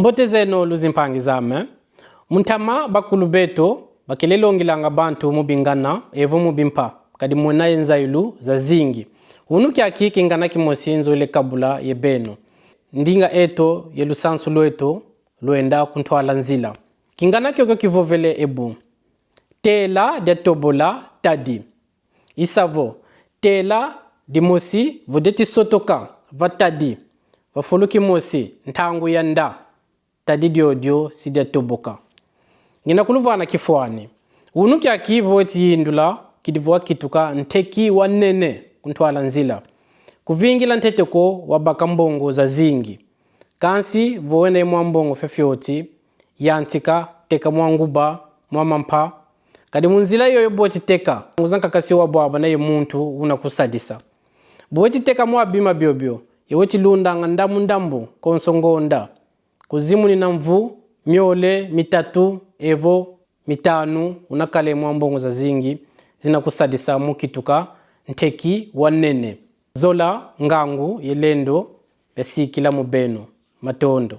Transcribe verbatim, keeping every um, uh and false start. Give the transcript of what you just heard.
Mbote zeno, luzimpangi zame. Mu ntama, bakulu beto bakele longilanga bantu mu bingana evo mu bimpa, kadi mwena ye nzayilu zazingi. Wunu kiaki kingana kimosi nzolele kabula ye beno. Ndinga eto ye lusansu lweto lwenda ku ntwala nzila. Kingana kiokio kivovele ebu: Tela diatobola tadi. I sa vo, tela dimosi vo dieti sotoka va tadi, va fulu kimosi, ntangu ya nda, tadi diodio si diatoboka. Ngina kuluvana kifwani. Wunu kiaki vo weti yindula kidi vo wakituka nteki wa nene ku ntwala nzila. Kuvingila ntete ko, wabaka mbongo zazingi. Kansi vo wena ye mwa mbongo fioti, yantika teka mwa nguba, mwa mampa. Kadi mu nzila yoyo bu weti teka, ntangu zankaka si wabwabana ye muntu una kusadisa. Bu weti teka mwa bima biobio, ye weti lundanga ndambu ndambu konso ngonda, kuzimunina mvu miole, mitatu evo mitanu, una kala ye mwa mbongo zazingi zina kusadisa mu kituka nteki wa nene. Zola, ngangu ye lendo biasikila mu beno. Matondo.